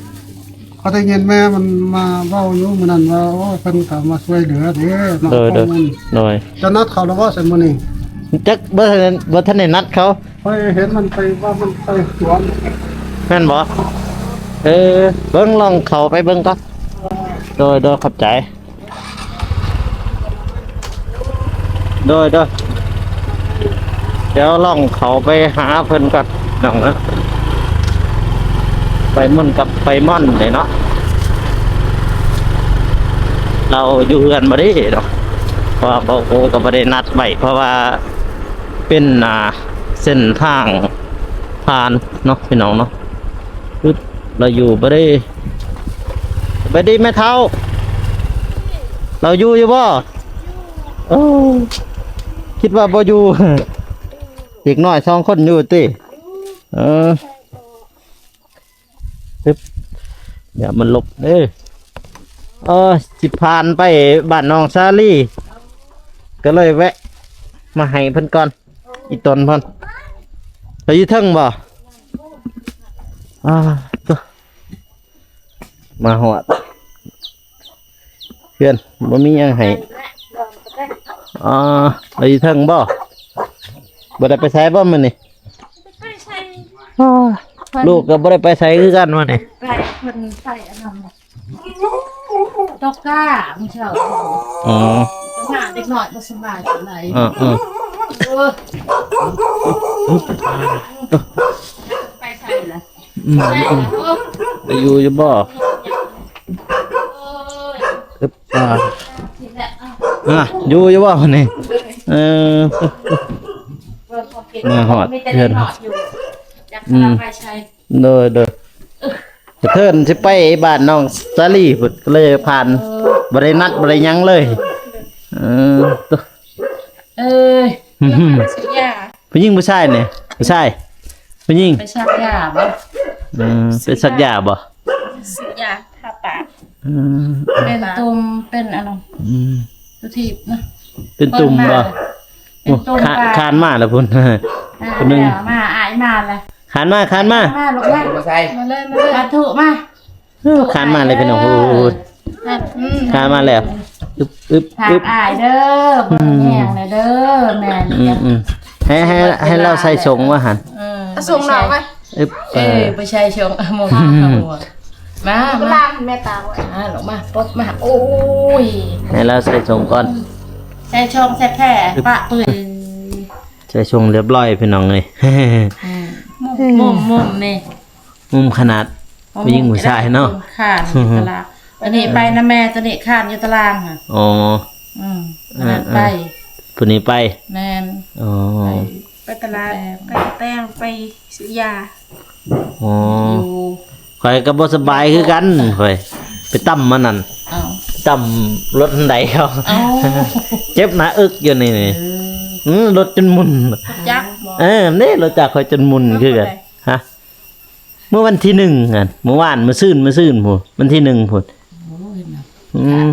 ໆ ເຂົາໄດ້ຍິນແມ່ມັນມາເວົ້າຢູ່ມື້ນັ້ນວ່າ ໂອ້ ເພິ່ນກະມາຊ່ວຍເຫຼືອເດ້ເນາະ ໂດຍ ໂດຍ ໂດຍ ຈະນັດເຂົາແລ້ວບໍ່ຊັ້ນມື້ນີ້? ຈັກ ບໍ່ທັນ ບໍ່ທັນໄດ້ນັດເຂົາ ຂ້ອຍເຫັນມັນໄປ ວ່າມັນໄປສວນ ແມ່ນບໍ່? ເອີ ເບິ່ງ ລອງເຂົ້າໄປເບິ່ງກ່ອນ ໂດຍ ໂດຍ ຂອບໃຈ ໂດຍ ໂດຍ ດຽວລອງເຂົ້າໄປຫາເພິ່ນກ່ອນ ນ້ອງເອີຍ ໄປໝຸ່ນກັບໄປມ່ອນນີ້ເນາະ ລາວຢູ່ເຮືອນບໍ່ເດ້ເນາະ ເພາະວ່າເບົາໂກກະບໍ່ໄດ້ນັດໄວ້ ເພາະວ່າ ເປັນ ອ່າ ເສັ້ນທາງຜ່ານເນາະ ພີ່ນ້ອງເນາະ ປຶບ ລາວຢູ່ບໍ່ເດ້? ສະບາຍດີແມ່ເຖົ້າ ລາວຢູ່ຢູ່ບໍ່? ໂອ້ ຄິດວ່າບໍ່ຢູ່ ເດັກນ້ອຍສອງຄົນຢູ່ຕິ? ເອີ ປຶບ ຢ່າມັນຫຼົບເດີ ເອີ ຊິຜ່ານໄປບ້ານນ້ອງສາລີ ກະເລີຍແວະມາໃຫ້ເພິ່ນກ່ອນ ອີ່ຕົນເພິ່ນ ລາວຢູ່ເທິງບໍ່? ອ່າ ໂຕ ມາຮອດ ເພື່ອນ ບໍ່ມີຫຍັງໃຫ້ ອໍ ລາວຢູ່ເທິງບໍ່? ບໍ່ໄດ້ໄປໃສບໍ່ມື້ນີ້? ບໍ່ໄປໃສ ອໍ ເພິ່ນ ລູກກະບໍ່ໄດ້ໄປໃສຄືກັນມື້ນີ້ ໄປ ເພິ່ນໄປອັນນັ້ນ ຕົກກາມື້ເຊົ້າ ອໍ ມາເດັກນ້ອຍບໍ່ສະບາຍປານໃດ ເອີ ເອີ ເອີ ໄປໃສລະ? ອືມ ໄປຢູ່ຢູ່ບໍ່? ອາ ຢູ່ຢູ່ບໍ່ນີ້? ເອີ ມາຮອດເຮືອນ ອືມ ໂດຍ ໂດຍ ກະເທີນຊິໄປບ້ານນ້ອງສາລີພຸ້ນ ກະເລີຍຜ່ານ ບໍ່ໄດ້ນັດບໍ່ໄດ້ຫຍັງເລີຍ ເອີ ເອີຍ ຜູ້ຍິງຜູ້ຊາຍນີ້? ຜູ້ຊາຍ ຜູ້ຍິງ ໄປສັກຢາບໍ່? ອືມ ໄປສັກຢາບໍ່? ສັກຢາທາປາກ ອືມ ເປັນຕຸ່ມ ເປັນອັນນັ້ນ ອືມ ສຸທີບນະ ເປັນຕຸ່ມບໍ່? ໂອ້ ຄານມາແລ້ວພຸ້ນ ຄົນໜຶ່ງ ມາ ອ້າຍມາແລ້ວ ຄານມາ ຄານມາ ມາລູກມາ ມາເລີຍ ມາເລີຍ ມາທຸມາ ເອີ ຄານມາເລີຍພີ່ນ້ອງ ໂອ້ຍ ອືມ ຄານມາແລ້ວ ອຶບ ອຶບ ອຶບ ອ້າຍເດີ ເບິ່ງແຍງແດ່ເດີ ແມ່ນ ອືມ ອືມ ໃຫ້ ໃຫ້ ໃຫ້ລາວໃສ່ສົ້ງວ່າຫັ້ນ ເອີ ສົ່ງນ້ອງໄວ້ ອຶບ ເອີ ເອີ ໄປໃສ່ສົ່ງ ເອົາໝວກ ເອົາໝວກ ມາ ມາ ແມ່ຕາ ອ່າ ລົງມາ ປົບມາ ໂອ້ຍ ໃຫ້ລາວໃສ່ສົ່ງກ່ອນ ໃສ່ຊ່ອງໃສ່ແຜ່ປະເປື່ອຍ ໃສ່ຊ່ອງຮຽບຮ້ອຍພີ່ນ້ອງເອີຍ. ອືມ ມຸມ ມຸມນີ້ ມຸມຂະໜາດ ຜູ້ຍິງຜູ້ຊາຍເນາະ ຄານຢູ່ຕະລາງ. ຕົວນີ້ໄປນຳແມ່ ຕົວນີ້ຄານຢູ່ຕະລາງຫັ້ນ. ອໍ ອືມ ອັນນັ້ນໄປ ຜູ້ນີ້ໄປ. ແມ່ນ. ອໍ ໄປຕະຫຼາດ ໄປແຕ່ງ ໄປຊື້ຢາ. ອໍ ຢູ່ ຂ້ອຍກໍບໍ່ສະບາຍຄືກັນ ຂ້ອຍໄປຕຳມັນນັ້ນ ເອົ້າ ຕຳລົດອັນໃດເຂົາ ເອົ້າ ເຈັບໜ້າເອິກຢູ່ນີ້ ເອີ ອືມ ລົດຈົນໝຸ່ນ ຈັກບໍ່? ເອີ ເດ້ ລົດຈັກຂ້ອຍຈົນໝຸ່ນຄືກັນ. ຮະ ມື້ວັນທີໜຶ່ງຫັ້ນ ມື້ວານ ມື້ຊືນ ມື້ຊືນພຸ້ນ ວັນທີໜຶ່ງພຸ້ນ. ໂອ້ຍ ອືມ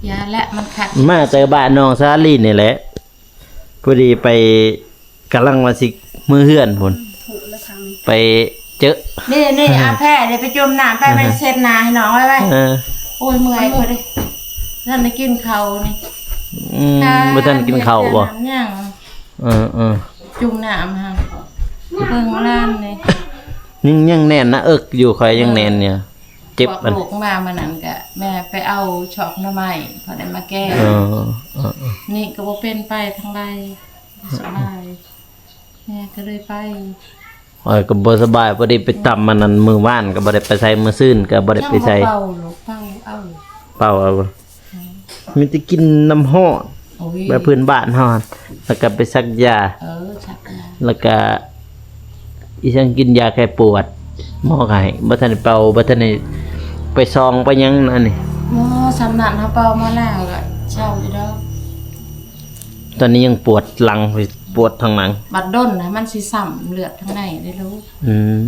ຢ່າແຫຼະ ມັນຂັດ ມາແຕ່ບ້ານນ້ອງສາລີນີ້ແຫຼະ ພໍດີໄປ ກຳລັງວ່າຊິເມືອເຮືອນພຸ້ນ ໄປເຈີ ນີ້ ນີ້ ອາແພ້ໄດ້ໄປຈຸ່ມນ້ຳ ໄປ ໄປເຊັດໜ້າໃຫ້ນ້ອງໄວ້ໄວ້. ເອີ ໂອ້ຍ ເມື່ອຍພໍດີ ທັນໄດ້ກິນເຂົ້ານີ້. ອືມ ບໍ່ທັນກິນເຂົ້າບໍ່? ຍັງ ເອີໆ ຈຸ່ມນ້ຳຫັ້ນ ເບິ່ງຫຼານນີ້ ຍັງ ຍັງແໜ້ນໜ້າເອິກຢູ່ ຂ້ອຍຍັງແໜ້ນຢູ່. ເຈັບ ພວກລູກມາມື້ນັ້ນກະແມ່ໄປເອົາຊອກໜໍ່ໄມ້ ພໍໄດ້ມາແກງ. ເອີ ນີ້ກໍບໍ່ເປັນໄປທາງໃດ ສະບາຍ ແມ່ກໍເລີຍໄປ. ຂ້ອຍກໍບໍ່ສະບາຍ ພໍດີໄປຕຳອັນນັ້ນ ມື້ວານກໍບໍ່ໄດ້ໄປໃສ ມື້ຊືນກໍບໍ່ໄດ້ໄປໃສ. ເປົ່າລູກ ເປົ່າເອົາ ເປົ່າເອົາ ມີແຕ່ກິນນ້ຳຮ້ອນ ໂອ້ຍ ແບບພື້ນບ້ານເຮົາ ແລ້ວກໍໄປສັກຢາ ເອີ ສັກຢາ ແລ້ວກໍອີຫຍັງ ກິນຢາແກ້ປວດ ໝໍກໍໃຫ້ ບໍ່ທັນໄດ້ເປົ່າ ບໍ່ທັນໄດ້ໄປຊອງໄປຫຍັງອັນນີ້. ໝໍສ່ຳນັ້ນເຮົາເປົ່າມາແລ້ວກໍເຊົາຢູ່ດອກ. ຕອນນີ້ຍັງປວດຫຼັງ ປວດທາງຫຼັງ. ບັດດົນນະມັນຊິຊ້ຳເລືອດທາງໃນເດ້ລູກ. ອືມ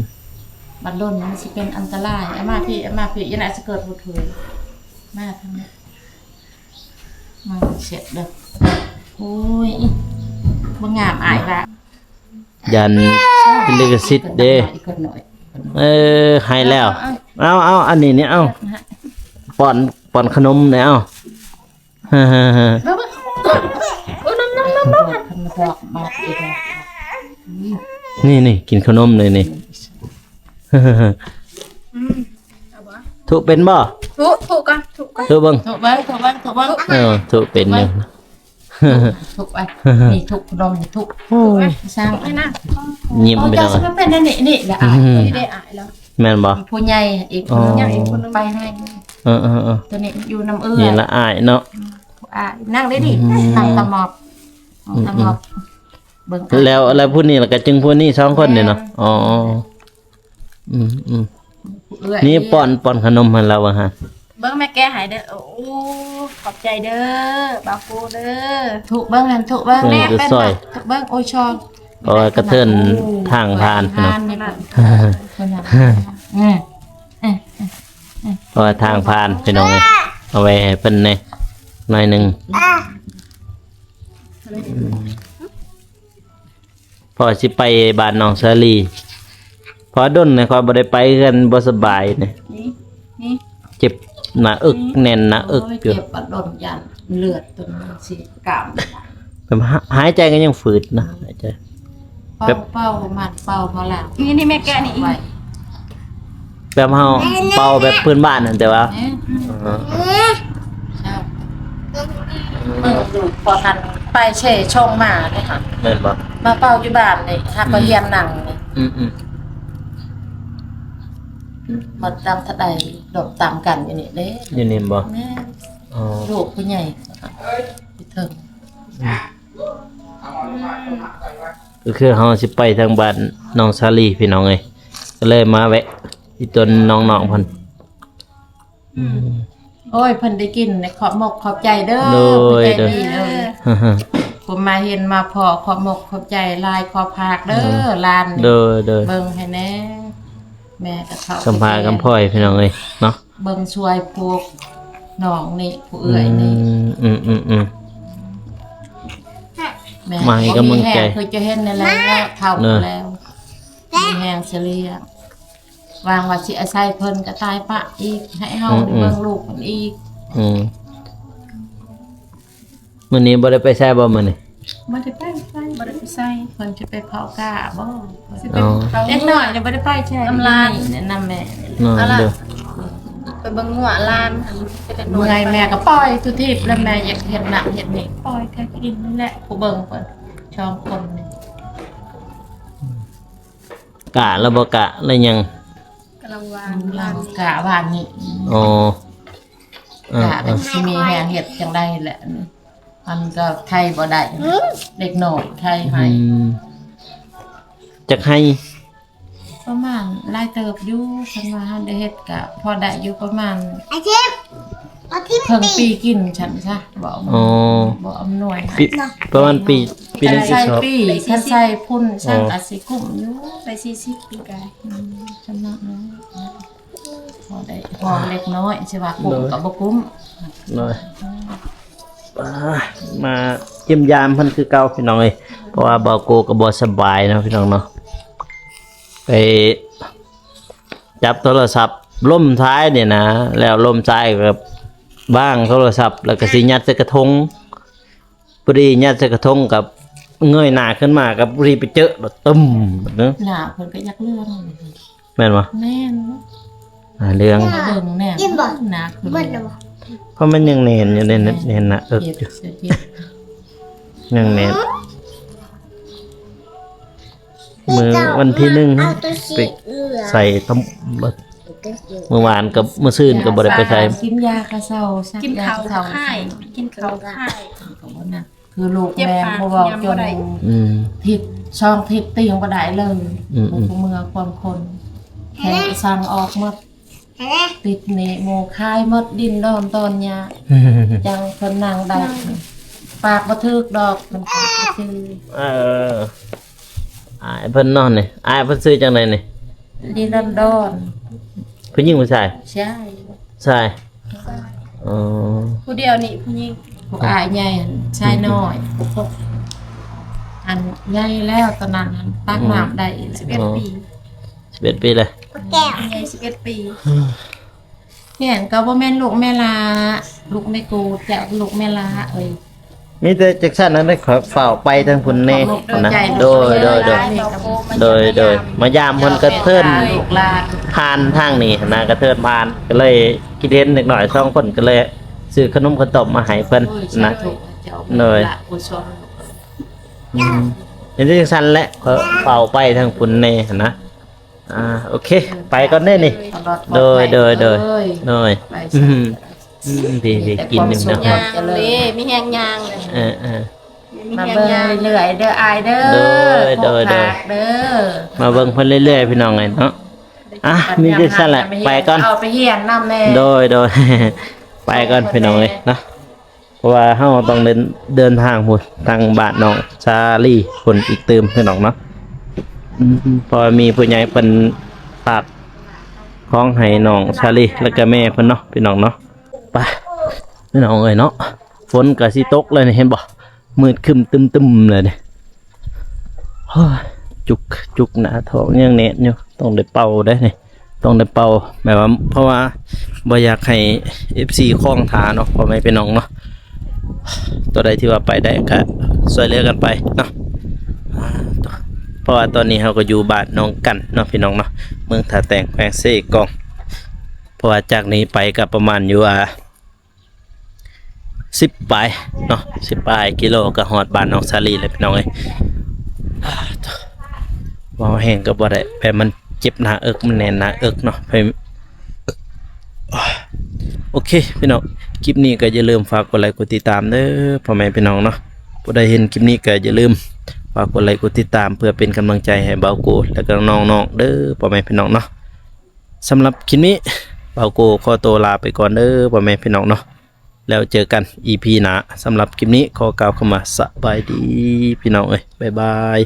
ບັດດົນນະມັນຊິເປັນອັນຕະລາຍ. ເອົາມາພີ້ ເອົາມາພີ້ ຢ່ານະ ຊິເກີດບໍ່ຖືກ ມາທາງນີ້. ມາເຊັດເດີ. ໂອ້ຍ ບໍ່ງາມອ້າຍວ່າ ຢ້ານຕິດລິຂະສິດເດ້. ເອີ ໃຫ້ແລ້ວ ເອົາ ເອົາ ອັນນີ້ນີ້ ເອົາ ປ້ອນ ປ້ອນຂະໜົມນີ້ ເອົາ. ນີ້ ນີ້ ກິນຂະໜົມນີ້ ນີ້. ອືມ ທຸເປັນບໍ່? ທຸ ທຸກ່ອນ ທຸກ່ອນ ທຸເບິ່ງ ທຸເບິ່ງ ທຸເບິ່ງ ທຸເບິ່ງ. ເອີ ທຸເປັນຢູ່ ທຸໄປ ນີ້ທຸ ນົມນີ້ທຸ ທຸ ໂອ້ຍ ສ້າງ ນີ້ນະ ຍິ້ມໄປ ໂອ້ຍ ເຈົ້າຊິມາເປັນອັນນີ້ ນີ້ແຫຼະ ອາຍ ອືມ ນີ້ໄດ້ອາຍແລ້ວ ແມ່ນບໍ່? ຜູ້ໃຫຍ່ອີກ ອໍ ຜູ້ໃຫຍ່ອີກຄົນໜຶ່ງໄປໃຫ້ ເອີໆໆ ຕົວນີ້ຢູ່ນຳເອື້ອຍ ນີ້ລະອາຍເນາະ ອືມ ອາຍ ນັ່ງໄດ້ດີ ອືມ ນັ່ງຕະໝອບ ອືມ ຕະໝອບ ອືມ ເບິ່ງ ແລ້ວ ແລ້ວຜູ້ນີ້ລະກະຈຶ່ງຜູ້ນີ້ສອງຄົນນີ້ເນາະ ແມ່ນ ອໍ ອືມໆ ນີ້ປ້ອນ ປ້ອນຂະໜົມໃຫ້ລາວວ່າຫັ້ນ ເບິ່ງແມ່ແກະໃຫ້ເດີ. ໂອ້ ຂອບໃຈເດີ ບ່າວໂຟເດີ ທຸເບິ່ງຫັ້ນ ທຸເບິ່ງ ເອີ ແນ່ ເປັນ ທຸເບິ່ງ ໂອ້ຍ ຊອງ ເພາະວ່າກະເທີນທາງຜ່ານເນາະ ເພິ່ນນະ ເອີ ເອີ ເອີ ເພາະວ່າທາງຜ່ານ ພີ່ນ້ອງເອີຍ ເອົາໄວ້ໃຫ້ເພິ່ນແດ່ໜ້ອຍໜຶ່ງ. ອືມ ເພາະວ່າຊິໄປບ້ານນ້ອງສາລີ ເພາະວ່າດົນແລ້ວຂ້ອຍບໍ່ໄດ້ໄປເຮືອນ ບໍ່ສະບາຍນີ້ ນີ້ ນີ້ ເຈັບໜ້າເອິກ ນີ້ ແໜ້ນໜ້າເອິກຢູ່ ໂອ້ຍ ເຈັບປະດົນ ຢ້ານເລືອດຕົວນີ້ຊິກາມ ແບບຫາຍໃຈກໍຍັງຝືດນະ ຫາຍໃຈ ເປົ່າ ແບບ ເປົ່າ ມັນເປົ່າເຮົາລະ ນີ້ ນີ້ແມ່ແກະນີ້ ໄວ້ ແບບເຮົາເປົ່າແບບພື້ນບ້ານນັ້ນ ແຕ່ວ່າ ເອີ ເອີ ເຈົ້າ ເບິ່ງຢູ່ ພໍທັນໄປເຊຊົງມາເດ້ຫະ ແມ່ນບໍ່? ມາເປົ່າຢູ່ບ້ານນີ້ ຫາກໍຮຽນນັ່ງນີ້ ອືມໆ ມາຕາມທະໄດ ດອກຕາມກັນຢູ່ນີ້ເດ້ ຢູ່ນີ້ບໍ່? ແມ່ນ ອໍ ລູກຜູ້ໃຫຍ່ຢູ່ເທິງ ອືມ ກໍຄືເຮົາຊິໄປທາງບ້ານນ້ອງສາລີ ພີ່ນ້ອງເອີຍ ກໍເລີຍມາແວະອີ່ຕົນນ້ອງໆເພິ່ນ ອືມ ໂອ້ຍ ເພິ່ນໄດ້ກິນ ຂອບມົກຂອບໃຈເດີ ໂດຍ ເພິ່ນໃຈດີເດີ ໂດຍ ຜູ້ມາເຫັນມາພໍ້ ຂອບມົກຂອບໃຈຫຼາຍ ຂໍຝາກເດີ ເອີ ຫຼານນີ້ ໂດຍ ໂດຍ ເບິ່ງໃຫ້ແດ່ ແມ່ກໍເຖົ້າ ກຳພາກຳພອຍ ພີ່ນ້ອງເອີຍເນາະ ເບິ່ງຊ່ວຍພວກນ້ອງນີ້ ຜູ້ເອື້ອຍນີ້ ອືມ ອືມໆໆ ແມ່ ມາໃຫ້ກຳລັງໃຈ ຄືຈະເຫັນນັ້ນແຫຼະ ເຖົ້າແລ້ວ ເນາະ ບໍ່ມີແຮງຊິລ້ຽງ ຫວັງວ່າຊິອາໄສເພິ່ນກໍຕາຍປະອີກ ໃຫ້ເຮົາ ອືມໆ ໄດ້ເບິ່ງລູກເພິ່ນອີກ ອືມ ມື້ນີ້ບໍ່ໄດ້ໄປໃສບໍ່ມື້ນີ້? ບໍ່ໄດ້ໄປໃສ ບໍ່ໄດ້ໄປໃສ ເພິ່ນຈະໄປເຜົາກ້າບໍ່? ຊິໄປ ອໍ ເຜົາ ເດັກນ້ອຍນີ້ບໍ່ໄດ້ໄປໃສ ນຳຫຼານ ນຳແມ່ ນຳແມ່ ເນາະ ເອົາລະ ເດີ ໄປເບິ່ງງົວຫຼານ ເມື່ອຍແມ່ກໍປ່ອຍສຸທີບ ແລ້ວແມ່ຢາກເຮັດນັ້ນເຮັດນີ້ ປ່ອຍແຕ່ກິນນີ້ແຫຼະ ຜູ້ເບິ່ງເພິ່ນສອງຄົນນີ້. ກະແລ້ວບໍ່ກະແລ້ວຍັງ? ກຳລັງວາງ ກະວາງນີ້. ອໍ ເອີ ກະ ເອີ ມັນຊິມີແຮງເຮັດຈັ່ງໃດແຫຼະ ມັນກໍໄຖບໍ່ໄດ້ ເດັກນ້ອຍໄຖໃຫ້. ອືມ ຈັກໄຮ່? ປະມານຫຼາຍເຕີບຢູ່ ຄັນວ່າເຮົາໄດ້ເຮັດກະພໍໄດ້ຢູ່ ປະມານ ອາທິດ ອາທິດ ເຄິ່ງປີກິນຊັ້ນຊະ ບໍ່ ອໍ ບໍ່ອຳນວຍໃຫ້ ປີ ປະມານປີ ປີໜຶ່ງ ປີສອງ ຄັນໃສ່ຝຸ່ນ ອໍ ສັງກະຊິກຸ້ມຢູ່ ໃສ່ສີ່ສິບປີກາຍ. ອືມ ຊຳນະເນາະ ພໍໄດ້ ພໍເລັກນ້ອຍ ຊິວ່າກຸ້ມກໍບໍ່ກຸ້ມ. ໂດຍ ອາ ມາຢ້ຽມຢາມເພິ່ນຄືເກົ່າ ພີ່ນ້ອງເອີຍ ເພາະວ່າບ່າວໂກກໍບໍ່ສະບາຍເນາະ ພີ່ນ້ອງເນາະ ໄປຈັບໂທລະສັບລົ້ມທ້າຍນີ້ນະ ແລ້ວລົ້ມທ້າຍກໍວາງໂທລະສັບ ແລ້ວກໍຊິຍັດໃສ່ກະທົງ ພໍດີຍັດໃສ່ກະທົງກັບເງີຍໜ້າຂຶ້ນມາກັບພໍດີໄປເຈີໂດດ ຕຶ້ມ ໜ້າເພິ່ນກໍຢາກເຫຼືອງ ແມ່ນບໍ່? ແມ່ນ ໜ້າເຫຼືອງ ເບິ່ງແນ່ ກິນບໍ່? ໜ້າຂຶ້ນ ເບິດແລ້ວບໍ່? ເພາະມັນຍັງແໜ້ນຢູ່ ແໜ້ນ ແໜ້ນ ແໜ້ນໜ້າເອິກຢູ່ ເຈັບ ເຈັບ ຍັງແໜ້ນ. ມື້ວັນທີໜຶ່ງ ເອົາໂຕສີເຫຼືອງ ໄປໃສ່ຕ້ອມ ມື້ວານກັບມື້ຊືນກໍບໍ່ໄດ້ໄປໃສ່ ກິນຢາກະເຊົາ ສັກຢາກະເຊົາ ກິນເຂົ້າຄາຍ ກິນເຂົ້າຄາຍ ກໍບໍ່ໜັກ ຄືລູກແມ່ບໍ່ເວົ້າ ຈົນ ອືມ ທິດສອງທິດຕີງບໍ່ໄດ້ເລີຍ ອືມ ບໍ່ເມືອຄວາມຄົນ ແຂງສັ່ງອອກໝົດ ຕິດໜີ້ໝູ່ຂາຍໝົດ ດິ້ນດອນຕອນຍາກ ຈັ່ງເພິ່ນນັ່ງໄດ້ ປາກບໍ່ຖືກດອກ ມັນປາກບໍ່ຖືກ. ເອີ ອ້າຍເພິ່ນເນາະນີ້ ອ້າຍເພິ່ນຊື່ຈັ່ງໃດນີ້? ດີລອນດອນ ຜູ້ຍິງຜູ້ຊາຍ? ຊາຍ ຊາຍ ອໍ ຜູ້ດຽວນີ້ຜູ້ຍິງ ພວກອ້າຍໃຫຍ່ຫັ້ນ ຊາຍນ້ອຍ ອັນໃຫຍ່ແລ້ວ ຕອນນັ້ນຫັ້ນຕັກນ້ຳໄດ້ ສິບເອັດປີ ສິບເອັດປີເລີຍ ແກ້ວໃຫຍ່ສິບເອັດປີ. ແມ່ນ ກໍບໍ່ແມ່ນລູກແມ່ຫຼ້າ ລູກແມ່ກູດ ເຈົ້າລູກແມ່ຫຼ້າເອີຍ ມີແຕ່ຈັກຊັ້ນນັ້ນເດ້ ຂໍຟ້າວໄປທາງພຸ້ນແດ່ ໂດຍ ໂດຍ ໂດຍ ໂດຍ ໂດຍ ມາຢາມເພິ່ນກະເທີນຜ່ານທາງນີ້ຫັ້ນນະ ກະເທີນຜ່ານ ກໍເລີຍຄິດເຫັນເດັກນ້ອຍສອງຄົນ ກໍເລີຍຊື້ຂະໜົມຂະຕົ້ມມາໃຫ້ເພິ່ນນະ ໂດຍ ອືມ ເຫັນແຕ່ຈັ່ງຊັ້ນແຫຼະ ຂໍຟ້າວໄປທາງພຸ້ນແດ່ຫັ້ນນະ. ອ່າ ໂອເຄ ໄປກ່ອນເດ້ນີ້ ໂດຍ ໂດຍ ໂດຍ ໂດຍ ອືມ ອືມ ດີ ດີ ກິນໜຶ່ງເນາະ ມີແຮງຍ່າງເດີ ເອີ ເອີ ມາເບິ່ງເລື້ອຍໆເດີອ້າຍເດີ ໂດຍ ໂດຍ ໂດຍ ມາເບິ່ງເພິ່ນເລື້ອຍໆ ພີ່ນ້ອງເອີຍເນາະ ອ່ະ ມີແຕ່ຊັ້ນແຫຼະ ໄປກ່ອນ ເອົາໄປຮຽນນຳແດ່ ໂດຍ ໂດຍ ໄປກ່ອນ ພີ່ນ້ອງເອີຍເນາະ. ເພາະວ່າເຮົາຕ້ອງເດີນ ເດີນທາງພຸ້ນ ທາງບ້ານນ້ອງຊາລີພຸ້ນອີກຕື່ມ ພີ່ນ້ອງເນາະ ອືມ ເພາະວ່າມີຜູ້ໃຫຍ່ເພິ່ນຝາກຂອງໃຫ້ນ້ອງຊາລີ ແລ້ວກະແມ່ເພິ່ນເນາະ ພີ່ນ້ອງເນາະ ໄປ ພີ່ນ້ອງເອີຍເນາະ ຝົນກະຊິຕົກແລ້ວນີ້ ເຫັນບໍ່ ມືດຄຶ້ມຕຶ້ມໆແລ້ວນີ້ ໂອ້ຍ ຈຸກ ຈຸກໜ້າທ້ອງຍັງແໜ້ນຢູ່ ຕ້ອງໄດ້ເປົ່າໄດ໋ນີ້ ຕ້ອງໄດ້ເປົ່າ ແບບວ່າ ເພາະວ່າບໍ່ຢາກໃຫ້ເອັຟຊີຄອງຖ້າເນາະ ພໍ່ແມ່ພີ່ນ້ອງເນາະ ຕົວໃດທີ່ວ່າໄປໄດ້ກະຊ່ວຍເຫຼືອກັນໄປເນາະ ອ່າ ເພາະວ່າຕອນນີ້ເຮົາກໍຢູ່ບ້ານໜອງກັນເນາະ ພີ່ນ້ອງເນາະ ເມືອງທ່າແຕງ ແຂວງເຊກອງ ເພາະວ່າຈາກນີ້ໄປກະປະມານຢູ່ ອ່າ ສິບປາຍເນາະ ສິບປາຍກິໂລກໍຮອດບ້ານນ້ອງສາລີແລ້ວ ພີ່ນ້ອງເອີຍ ເວົ້າແຮງກໍບໍ່ໄດ້ ແບບມັນເຈັບໜ້າເອິກ ມັນແໜ້ນໜ້າເອິກເນາະ ໂອເຄ ພີ່ນ້ອງ ຄລິບນີ້ກໍຢ່າລືມຝາກກົດໄລກົດຕິດຕາມເດີ ພໍ່ແມ່ພີ່ນ້ອງເນາະ ຜູ້ໃດເຫັນຄລິບນີ້ກໍຢ່າລືມຝາກກົດໄລກົດຕິດຕາມ ເພື່ອເປັນກຳລັງໃຈໃຫ້ບ່າວໂກ ແລະກໍນ້ອງໆເດີ ພໍ່ແມ່ພີ່ນ້ອງເນາະ. ສຳລັບຄລິບນີ້ ບ່າວໂກຂໍໂຕລາໄປກ່ອນເດີ ພໍ່ແມ່ພີ່ນ້ອງເນາະ ແລ້ວເຈີກັນອີພີໜ້າ ສຳລັບຄລິບນີ້ຂໍກ່າວຄຳວ່າສະບາຍດີ ພີ່ນ້ອງເອີຍ ບາຍບາຍ.